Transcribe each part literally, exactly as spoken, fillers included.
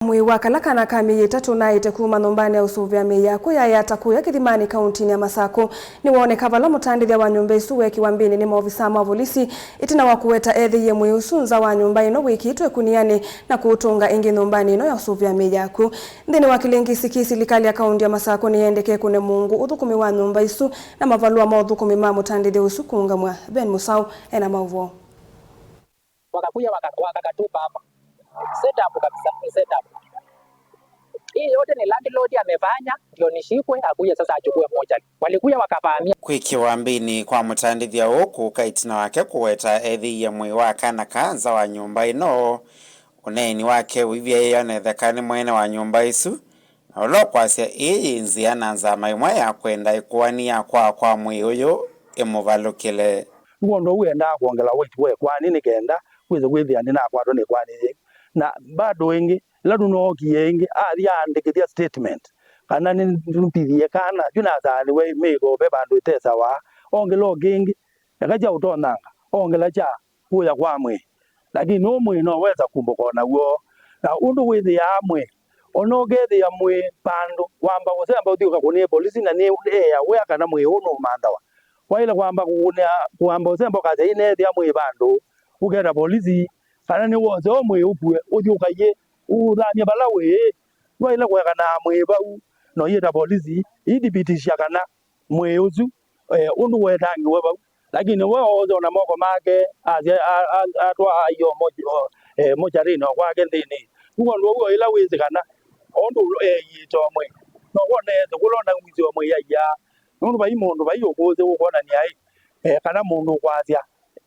Mwĩĩ wa kala kana ka mĩĩ ĩtatũ naĩte kuma nyũmbanĩ ya ũsũvĩa mĩĩ ya kũya ya Takuya Kĩthimanĩ kauntinĩ ya Masakũ nĩwooneka vala mũtandĩthya wa nyũmba ĩsu weekĩwa mbĩnĩ nĩ maovisaa ma volisi ĩtina wa kũweta eethĩie mwĩĩ ũsu nza wa nyũmba ĩno wĩkĩtwe ĩkunianĩ na kũũtũnga ĩngĩ nyũmbanĩ ĩno ya ũsũvĩa mĩĩ ya kw'o. Nthĩnĩ wa kĩlĩngisi kĩĩ, silikalĩ ya kaunti ya Masakũ nĩyendekee kũne mũungu ũthũkũmi wa nyũmba ĩsu na mavalũa ma ũthũkũmi ma mũtandĩthya ũsu kũũngamw'a. Ben Mũsaũ ena maũvoo. Wakakuja waka, wakakatupa hapa. Set up kabisa, ni set up. Hii yote ni landlord amefanya ndio nishikwe, akuje sasa achukue moja. Walikuja wakavamia. Kwĩkĩwa mbĩnĩ kwa mũtandĩthya ũũ kũka ĩtina wake kũweta ethĩie mwĩĩ wa kana ka nza wa nyũmba ĩno. Ũneeni wake ũivyaĩĩa netheka nĩ mwene wa nyũmba ĩsu, na ũla ũkwasya ĩĩ yĩ nzĩa na nzama ĩmwe ya kwenda ĩkoani ya kwaa kwa mwĩĩ ũyũ ĩmũvalũkĩle. Nĩ kwondũ ũu endaa kwongela weight wa ĩkoani nĩ kenda wĩse kwĩthĩa ndĩnakwatwa nĩ ĩkoani yĩngĩ. Na bado ĩngĩ, ĩla tũnookie ĩngĩ, athi aandĩkĩthya statement kana nĩnũtithie kana yu nasaanĩwe mĩko ve vandũ ĩte sawa, ongela o kĩngĩ, eka kya ũtonyanga, ongela kya kũya kwa mwĩĩ. Lakini ũũ mwĩĩ no wesa kumbũka o naw'o. Na ũndũ wĩthĩaa mwĩĩ, o na ũkethĩa mwĩĩ vandũ, wamba kũsemba ũthi ũkakũnĩe volisi na nĩ ea wĩa kana mwĩĩ ũũ nũũmanthawa. Waĩle kwamba kũkũnĩa, kwamba ũsemba ũkasya ĩ neethĩa mwĩĩ vandũ, ũketa volisi, kana nĩwose o mwĩĩ ũkue, ũthi ũkaiĩ, ũũthamye vala wĩĩ. Waĩle kũekana na mwĩĩ vau, na ũyĩta volisi, ĩithibitisya kana mwĩĩ ũsu, eh, ũndũ wetangiwe vau. Lakini we oosa ona moko make, asya, a-, a-, atwaa aio moch-, o, eh, mocharinĩ o kwake nthĩnĩ. Nĩ kwondũ ũu o ĩla wĩsĩ kana o ũndũ eĩĩte o mwĩĩ, no wone ethĩ kũla ũnaumĩsye o mwĩĩ aiaa. Nũndũ vai mũndũ vai ũkũsĩ ũkwonany'a ĩ, eh, kana mũndũ ũkwasya,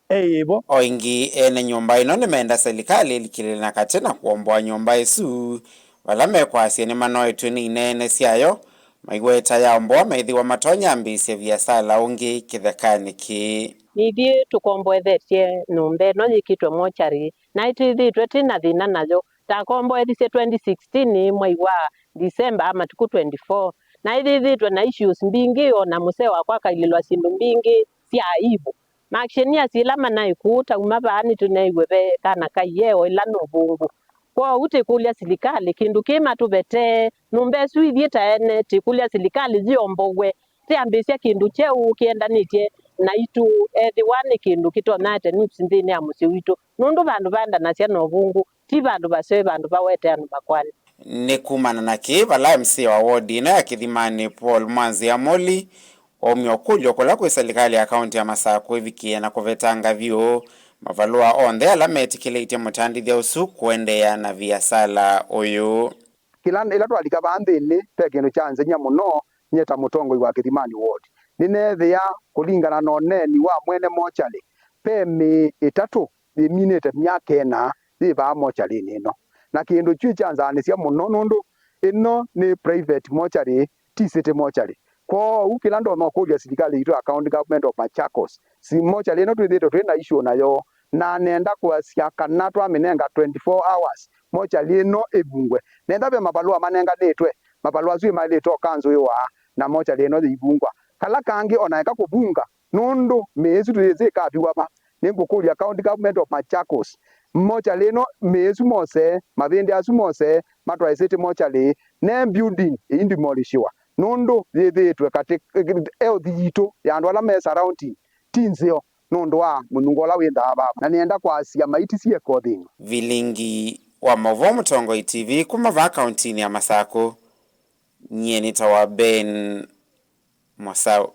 eĩvo. O ĩngĩ, ene nyũmba ĩno nĩmenda silikalĩ ĩlikĩlĩle na katĩ na kũomboa nyũmba ĩsu, vala mekwasya nĩmanoetw'e nĩ ineene syayo, maiweta yaomboa methĩwa matonya ambĩĩsya viasala ũngĩ kĩthekanĩ kĩĩ. Nithyĩ tũkomboethetye nyũmba ĩno yĩkĩtwe mochari, na ĩtw'ĩthĩtwe twĩ na thĩna nayo. Takomboethisye twenty sixteen mwai wa December matukũ twenty-four, na ĩthĩthĩtwe na issues mbingĩ, o na mũsee wakwa akailĩlwa syĩndũ mbingĩ sya aibu. Maakisheniasi ĩla manaĩ kũu, tauma vaa nĩtũneeiwe ve kana kaiee o ĩla nũvũngũ. Kwoou tĩkũlya silikalĩ kĩndũ kĩĩ matũvetee, nyũmba ĩsu ithyĩ ta ene, tĩkũlya silikalĩ yĩombowe, tĩambĩĩsya kĩndũ kyeũ kĩendanĩtye naitũ, ethĩwa nĩ kĩndũ kĩtonya ete nups nthĩnĩ ya mũsyĩ witũ, nũndũ vandũ vaendanasya na ũvũngũ, ti vandũ vaseo, vandũ vawete andũ makoani. Nĩ kumana na kĩĩ vala M C A wa ward ĩno ya Kĩthimanĩ, Paul Mwanzĩa Moli, waumya ũkũlyo kũla kwĩ silikalĩ ya kaunti ya Masakũ ĩvikĩe na kũvetanga vyũ mavalũa onthe ala metĩkĩlĩtye mũtandĩthya ũsu kũendeea na viasala ũyũ. Kĩla, ĩla twalika vaa nthĩnĩ, ve kĩndũ kyanzeng'ya mũno nyie ta mũtongoi wa Kĩthimanĩ ward. Nĩneethĩa, kũlingana na ũneeni wa mwene mochari, ve mĩĩ ĩtatũ yĩminĩte myaka ĩna yĩ vaa mocharinĩ ĩno. Na kĩndũ kyu kyanzaanĩsya mũno nũndũ ĩno nĩ private mochari, ti city mochari. Kwoou kĩla ndonya ũkũlya silikalĩ yitũ ya County Government of Machakos, si mochari ĩno twĩthĩĩtwe twĩ na issue nayo, na nenda kwasya kana twamĩnenga twenty-four hours, mochari ĩno ĩvungwe. Nenda ve mavalũa manenganĩtwe, mavalũa asu nĩmaĩlĩte ũkanzũĩwa na mochari ĩno yĩivungwa. Kala kangĩ, o na eka kũvunga, nũndũ mĩĩ ĩsu tũyĩsĩ ĩkaviwa va. Nĩngũkũlya County Government of Machakos, mochari ĩno, mĩĩ ĩsu mose, mavĩndĩ asu mose matwae city mochari, ne building ĩindimolishĩwa, nũndũ yĩthĩĩtwe katĩ, health yitũ ya andũ ala me surrounding ti nzeo nũndũ wa mũnungo ũla wĩthaa vaa, na nĩenda kwasya maiti sieke ũthĩny'o. Vilingi wa maũvoo Mũtongoi T V kuma vaa kauntinĩ ya Masakũ, nyie nĩtawa Ben Mwasaũ.